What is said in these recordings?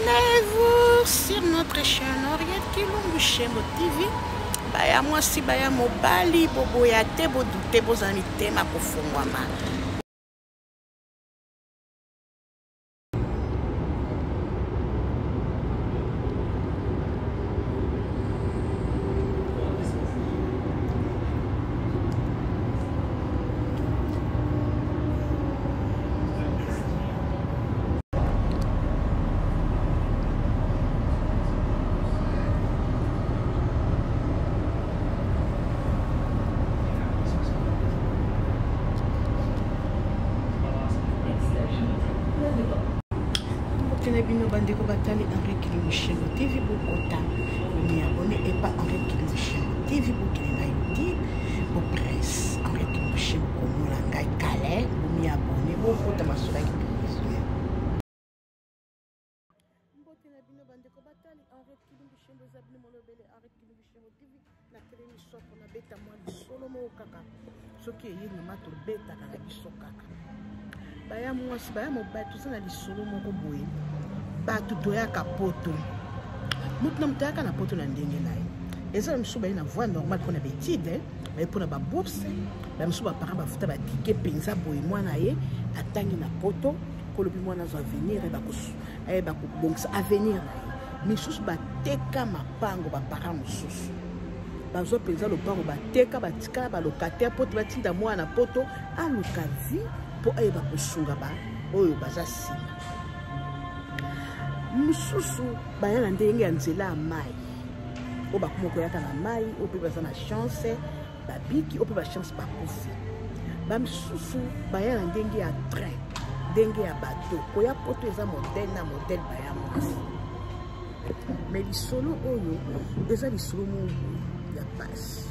Abonnez-vous sur notre chaîne Henriette Kilumbu Shembo TV. Baya mwasi baya mobali boboya te bodute bozala mitema kofungwama. Mbote na bino bandeko batali Henri Kilushelo TV, bokota bomiabone epa Henri Kilushelo TV, bokende na YouTube bopresse Henri Kilushelo komona ngai kale, bomiabone bokota masolo ya kitoko. Mbote na bino bandeko batali Henri Kilushelo, eza bino molobele Henri Kilushelo TV. Natelemi soko nabeta mwa lisolo moko kaka, soki eye nyama tobetaka na biso kaka. Baya mwasi baya mobali, toza na lisolo moko boye. Bato toyaka poto, moto na moto ayaka na poto na ndenge na ye. Eza na mosusu baye na voie normale mpona baetide, baye mpona babourse, ba mosusu baparent bafuta batike mpenza boye, mwana ye atangi na poto kolobi mwana azwa avenir, ayeba kobongisa avenir na ye. Misusu bateka mapango, baparent mosusu bazwa mpenza lopango bateka, batikala balocataire mpo te batinda mwana na poto aluka vie mpo ayeba kosunga ba oyo baza nsima. Mosusu baya na ndenge ya nzela ya mai, oyo bakoma koyaka na mai, oyo mpe baza na chance babiki, oyo mpe bachance bakufi. Bamisusu baya na ndenge ya train, ndenge ya bato koya poto, eza modele na modele baya mwasi. Me lisolo oyo eza lisolo moko ya pasi.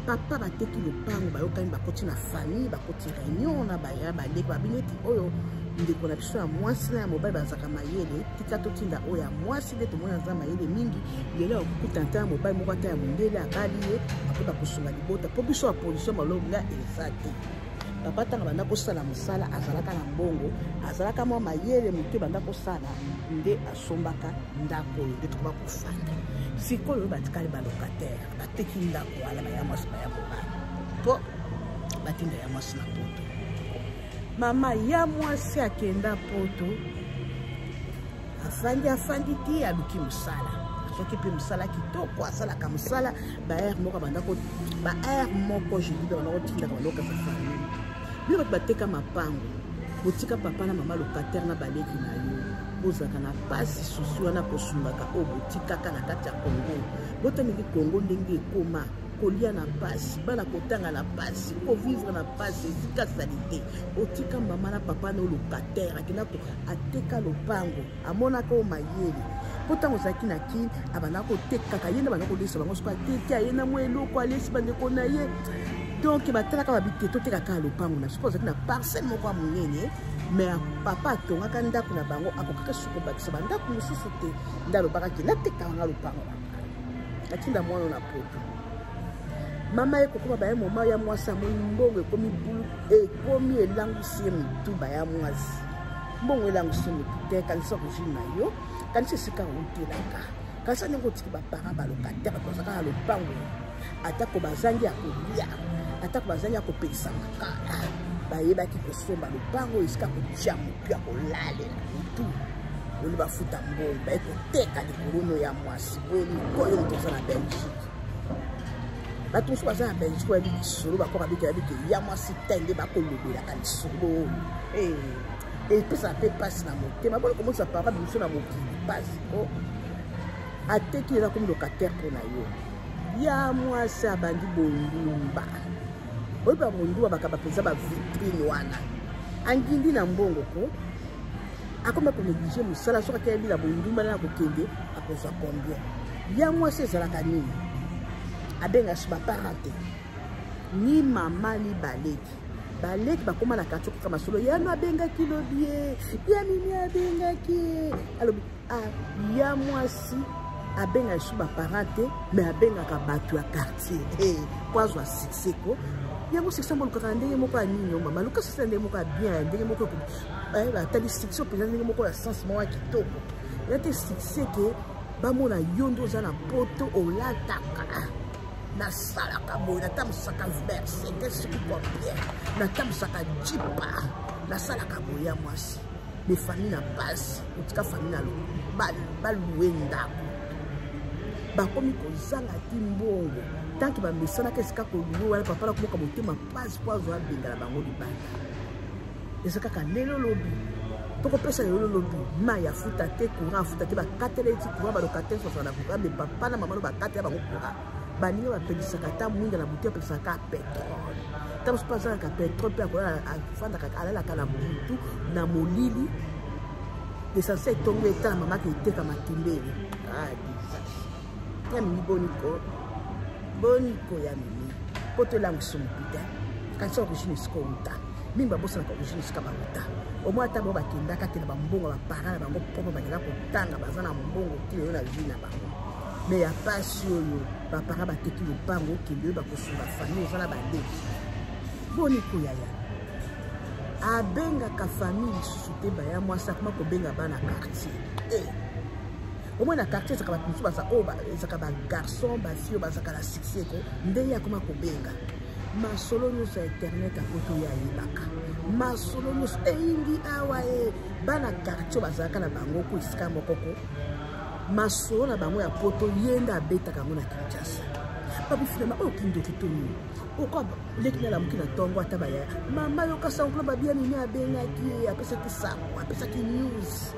Papa bateki lopango, bayokani, bakoti na famille, bakoti réunion na baya baleki, babini ete oyo ndeko na biso ya mwasi na ya mobali bazalaka mayele, tika totinda oyo ya mwasi nde tomoni aza mayele mingi. Lelo akokutana ata ya mobali moko ata ya mondele, abali ye, akoyeba kosunga libota mpo biso ya position malonga eza te. Papa ntango banda kosala mosala azalaka na mbongo, azalaka mwa mayele moke, banda kosala nde asombaka ndako oyo nde tokoma kofanda sikoyo. Batikali balocataire, bateki ndako wana, baya mwasi baya mobali mpo batinda ya mwasi na poto. Mama ya mwasi akenda poto, afandi afandi ti aluki mosala, soki mpe mosala kitoko, asalaka mosala ba aire moko, abanda ba aire moko jeudi, banda kotindaka banda kokasa famille. Bino bato bateka mapango, botika papa na mama locataire na baleki na yo, bozalaka na pasi susu wana kosungaka oyo botikaka na kati ya Kongo. Botamiki Kongo ndenge ekoma, kolia na pasi, bana kotanga na pasi, kovivre na pasi, esika salite. Otika mama na papa na locataire, akenda ateka lopango, amonaka oyo mayele mpo ntango ozalaki na Kini abanda kotekaka ye nde banda kolesa bango. Soki ateki, aye na mwa eloko, alesi bandeko na ye. Donc batalaka babite, toteka kaka lopango na biso mpo azalaki na parcelle moko ya monene. Mais papa atongaka ndako na bango, akokaka soki kobakisa bandako mosusu te, nde alobaka ke natekaka nga lopango na natinda mwana na poto. Mama ye kokoma baya moma ya mwasi amoni mbongo ekomi bulu, ekomi elangusi ye motu. Baya mwasi, mbongo elangusi ye motu te. Kanisa origine na yo, kanisa esika outelaka, kanisa ndenge otiki baparent balocataire, bato bazalaka na lopango, atako bazangi ya kolia, atako bazangi ya kopelisa makala, bayebaki kosomba lopango esika kotia motu ya kolalela motu. Lelo bafuta mbongo, baye koteka likolo ya mwasi. Boni koyo moto oza na Belgique, bato mosusu baza na Belgique oyebi lisolo, bakoka bika yabi ke ya mwasi te nde bakolobelaka lisolo oyo epesaka mpe mpasi na motema. Boni komonisa papa biso na mokili mpasi ko ateki, eza komi locataire mpo na yo. Ya mwasi abandi bondumba, oyo bamondumba bakaba mpenza bavitrine wana, angindi na mbongo ko akomi konéglige mosala. Soki akeyebi na bondumba na kokende, akozwa combien? Ya mwasi ezalaka nini? Abenga so baparent te, ni mama ni baleki. Baleki bakóma na quartier koka masolo yano, abengaki lobi ye ya mimi, abengaki ye, alobi ya mwasi abenga lisusu baparent te, mais abengaka bato ya quartier po azwa succès ko. Yango succès yango olukaka na ndenge moko ya nini? Mama, luka succès na ndenge moko ya bien, ya ndenge moko batali succès mpenza, ndenge moko ya sens moko ya kitoko. Ya te succès ke bamona yo nde oza na poto olataka nasalaka boye natambusaka mercedes soki combien natambusaka jipa nasalaka boye ya mwasi me famille na pasi otika famille na balue ndako bakomi kozanga ti mbongo tanke bamesanaka esika kolue wana papa nakomoka motema pasi mpo azwa abengana bango libanda eza kaka lelo lobi tokopesa lelo lobi mai afuta te courant afuta te bakatela ye ti courant balocataire bazala na courant me papa na mama no bakatela bango courant baninga bapelisaka ata mwinda na butu apelisaka petrole ntango mosusu mpe azalaka petrole mpe akolala afandaka alalaka na butu na molili l'essentiel etongo etala mamaki eteka makimbele ah, ya mimi boniko boniko ya mimi mpo tolangisa mokuta kanisa origine esika outa mingi babosanaka origine esika bauta omoi ata bango bakendaka te na bambongo ya baparent na bango propre bakenda kotanga baza na mbongo ti lelo na vie na bango me ya pasi oyo baparent bateki lopango okende oyo bakosunga famille oza na baleki boni koyaya abengaka famille lisusu te baya mwasi akoma kobenga bana quartier eh. Omoi na quartier ezalaka bato mosusu baza oyo ezalaka bagarçon bafille oyo bazalaka na succès ko ndenge akoma kobenga masolo nyonso ya internet akoki oyo ayebaka masolo nyonso eyingi awa e bana quartier bazalaka na bango ko esika moko ko masolo na bango ya poto ye nde abetaka yango na kinshasa babi finalement oyo kindoki to nini okwa leki nalamuki na ntongo ata baya mama yoka sango kuna babia nini abengaki ye apesaki sango apesaki news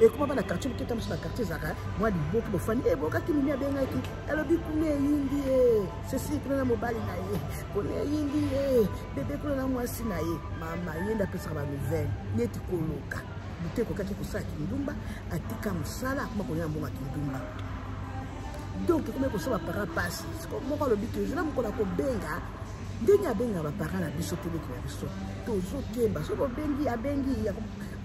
ekoma bana quartier moke ntango na quartier ezalaka mwa liboki bofandi ebokaki eh, mimi abengaki alobi kuna eyindi ye eh, ceci kuna na mobali na ye kuna eyindi ye eh, bebe kuna na mwasi na ye mama ye nde apesaka banouvelle neti koloka moto ekokaki kosala kindumba atika mosala akoma kolia mbongo ya kindumba donc ekomi kosala baparent mpasi moko alobi te ezala mokolo akobenga ndenge abengaka baparent na biso te leki na biso tozokemba soki obengi abengi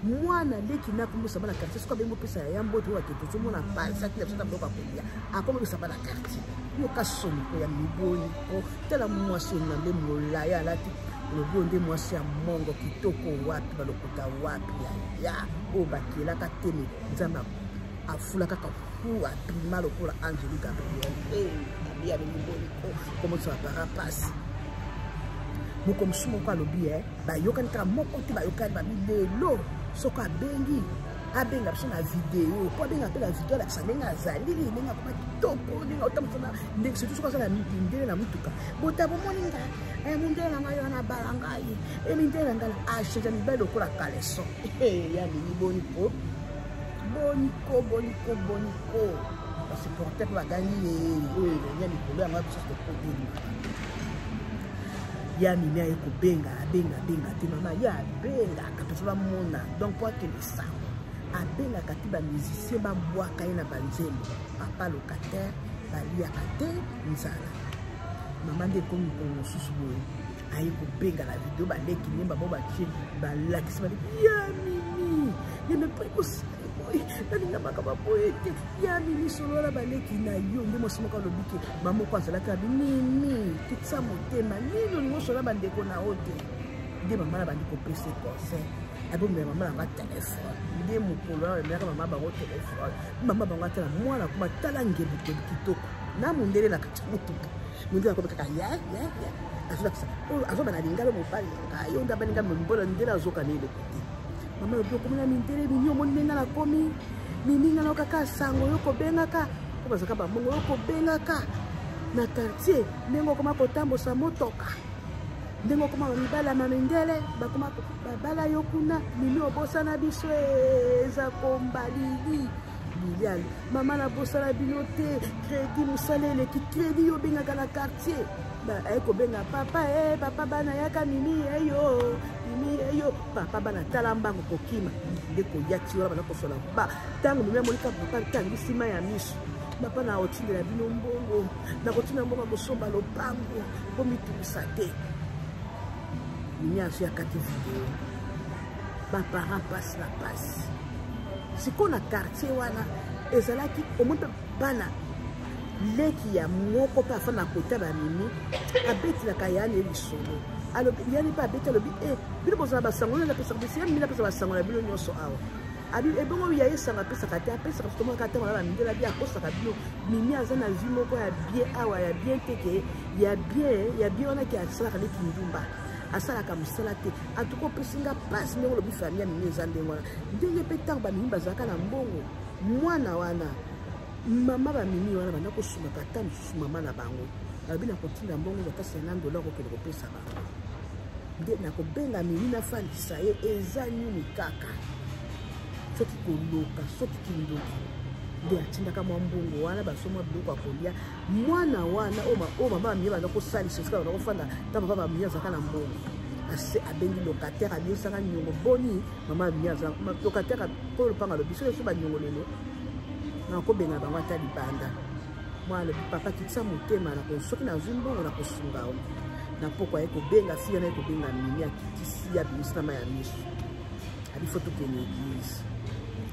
mwana leki na akomisa bana quartier soki abengi opesa yaya mbote oyo ake tozomona pasi atinda biso ta biloko ya kolia akomisa bana quartier yoka soni ko ya miboni ko tala mwasi oyo nde molai alati lobi oyo nde mwasi ya mongo kitoko wapi balokota wapi yaya oyo bakelaka teme nzambe afula kaka fu abima lokola angelu gabriel abi ya miboni ko komotisa bapara pasi moko mosusu moko alobi e bayokani kaka moko te bayokani babi lelo soko abengi abenga biso na video mpo abenga mpe na video alakisa ndenge azali ndenge akoma kitoko ndenge aotambosa ndenge surtout soki aza na mindele na motuka bota bomoni nga eh, mondele na ngai wana abala ngai e mindele na ngai achange mibali lokola caleçon ya mimi boni ko boni ko boni ko boni ko basupporter mpe bagangi ye oyo elongi ya mikolo yango ya biso tokoteli ya mimi aye kobenga abenga abenga te mama ye abengaka mpenza bamona donc po akende sango abengaka te bamusicien babwaka ye na banzembo papa locataire baliaka te nzala mama nde ekomi mokolo mosusu boye aye kobenga na video baleki nyemba bo batie balakisi baleki ya mimi ye mepai kosala boye nalinga makambo boye te ya mimi solola baleki na yo nde mwasi moko alobi ke mamoko azalaki abi mimi kitisa motema nini olingi osola bandeko na yo te nde mama na bandi kopesa conseil abomela mama na nga telefone nde mokolo wana bamelaka mama bango telefone mama bango atala mwana akoma tala ngebukebu kitoko na mondele na kati ya motuka mondele akomi kaka ya ya ya azolakisa oyo azoba na lingala mobali na ngai oyo nde abalinga mbola ndele azoka na eloko te mama lobi okomi na mindele mimi omoni ndenge nakomi mimi nga naokaka sango yo kobengaka po bazalaka bambongo yo kobengaka na quartier ndenge okoma kotambosa motoka ndenge okoma bamibala ma mindele bakoma babala yo kuna mimi obosana biso eza komba lili liliane mama nabosana bino te kredi mosala eleki kredi yo obengaka na quartier aye kobenga papa e papa bana yaka mimi eyo mimi eyo papa bana tala mbango kokima nde koya ti wana bana kosola ba ntango mimi amoni kaka papa ntangi nsima ya miso papa na otindela bino mbongo nakotinda mbongo ya kosomba lopango mpo mitungisa te mimi azwi akati video baparent mpasi na mpasi sikoyo na quartier wana ezalaki omoni mpe bana leki ya moko mpe afanda kota bamimi abetelaka yani lisolo alobi yani mpe abeti alobi e bino bozala basango nani apesaka biso ya mimi napesa basango na bino nyonso awa. Abi ebongo ya ye sanga apesaka te, apesaka biso tomonaka ntango na bamindele abi akosaka bino. Mimi aza na vie moko ya bien awa, ya bien te ke ya bien, ya bien wana ke asalaka nde kindumba, asalaka mosala te. En tout cas opesi nga mpasi ndenge olobi famille ya Mimi eza ndenge wana. Ndenge mpe ntango bamimi bazalaka na mbongo, mwana wana mama bamimi wana banda kosungaka ata mosusu mama na bango, alobi nakotinda mbongo ata 50 $ kokende kopesa bango, nde nakobenga Mimi nafandisa ye. Eza nini kaka soki koloka, soki kindoki nde atindaka mwa mbongo wana, basomwa biloko ya kolia. Mwana wana oyo mama bamimi banda kosalisa, esika banda kofanda, ntango papa bamimi azalaka na mbongo, ase abengi locataire, abiosaka niongo boni mama bamimi aza locataire mpo lopanga, alobi soki so baniongo lelo nakobenga bango ata libanda. Mwana alobi: "Papa, kitisa motema, soki nazwi mbongo nakosunga yo." Na poko aye kobenga fille wana, ye kobenga Mimi, akitisi, abimisi na mai ya miso, abi faut tokende église.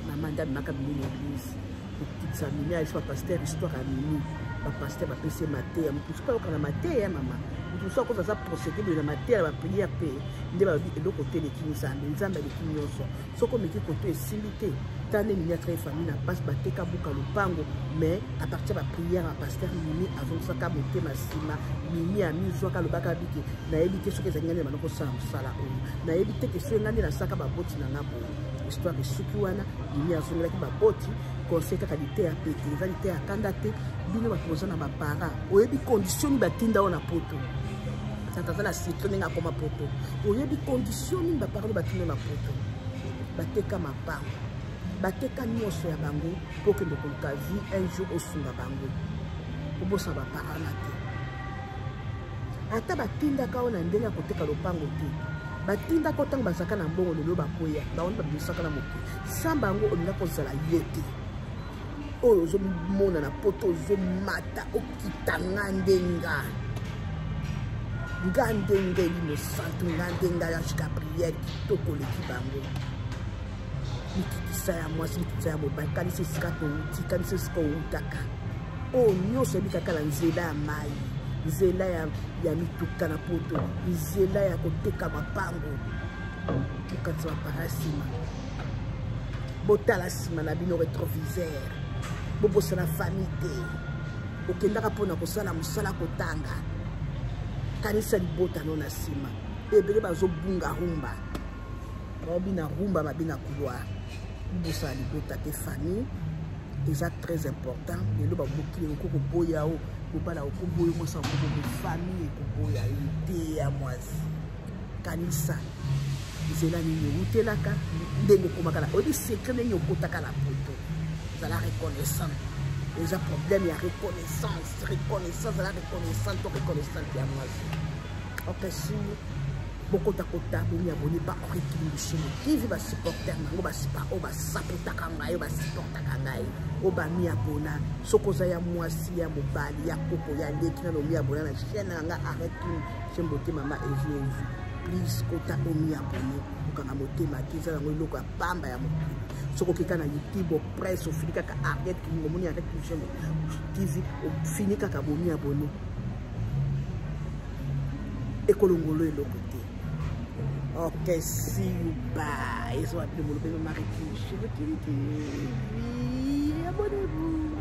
Mama nde abimaka Mimi na église kokitisa Mimi, ayesi bapasteur histoire ya Mimi. Bapasteur bapesi ye mateya. Moto mosusu ayoka na mateya ya mama, moto mosusu akoza aza procédé boye na mateya na baprière mpe nde balobi eloko te eleki Nzambe. Nzambe aleki nyonso. Soki omeki koto esimbi te, ta nde Mimi atikaki famille na mpasi, bateka buka lopango. Mais à partir ya baprière ya pasteur, Mimi azongisaka motema nsima. Mimi amizwaka, alobaka bike: "Nayebi te soki ezali ngai nde banda kosala mosala oyo, nayebi te ke soki ngai nde nasalaka baboti na nga boye." Histoire esuki wana. Mimi azongelaki baboti. Conseil kaka, liteya pete, eza liteya kanda te. Bino bato boza na baparent, oyebi condition nini batinda oyo na poto. Tata aza na secret ndenge akoma poto. Oyebi condition nini baparent batinda na poto. Bateka mapango, bateka nyonso ya bango mpo okende koluka vie. Un jour osunga bango, obosana baparent na te. Ata batindaka oyo na ndenge ya koteka lopango te, batindaka ntango bazalaka na mbongo. Lelo bakoya bango nde babimisaka na mokili. Sans bango olinga kozala yo te. Oyo ozomona na poto, ozomata okita, nga nde nga, nga nde nga elimo santu, nga nde nga Ange Gabriel, kitoko oleki bango. Mikitisa ya mwasi, mikitisa ya mobali. Kanisa esika touti, kanisa esika outaka. Oyo nyonso yebi kaka na nzela ya mai, nzela ya mituka na poto, nzela ya koteka mapango. Okanisa bapara nsima, botala nsima na bino rétroviseur, bobosana famille te. Okendaka mpona kosala mosala, kotanga, kanisa libota no na nsima. Ebele bazobunga rumba, baobina rumba mabe na couloir. Bobosana libota te, famille eza très important. Lelo babokili oko koboya o mobala, okoboya mwasi, akoboya famille, ekoboya yo te. Ya mwasi, kanisa nzela nini owutelaka, ndenge okomaka na, oyebi secret ndenge okotaka na poto. Ezala reconnaissant, eza problème ya reconnaissance. Reconnaissance, ezala reconnaissant to reconnaissante ya mwasi. Ok, si bokotakota, bomi abonner pa Henri Kimbishimo TV. Basupporter nango basipa oyo basapotaka ngai, oyo basupportaka ngai, oyo bami abona. Soki oza ya mwasi, ya mobali, ya koko, ya leki, nano omi abona na chaîne na nga Arrête Kimbo te, mama ezu ezu, please kota omi abonner. Okanga motema te, eza yango eloko ya pamba ya mokili. Soki okeka na YouTube, presse, ofini kaka Arrête Kimbo, omoni Arrête Kimbishimo TV, ofini kaka bomi abonner, ekolongolo eloko te. Ok, see you, bye. Ezwa bino molobelo Marie Kimbishimo TV, abonnez-vous.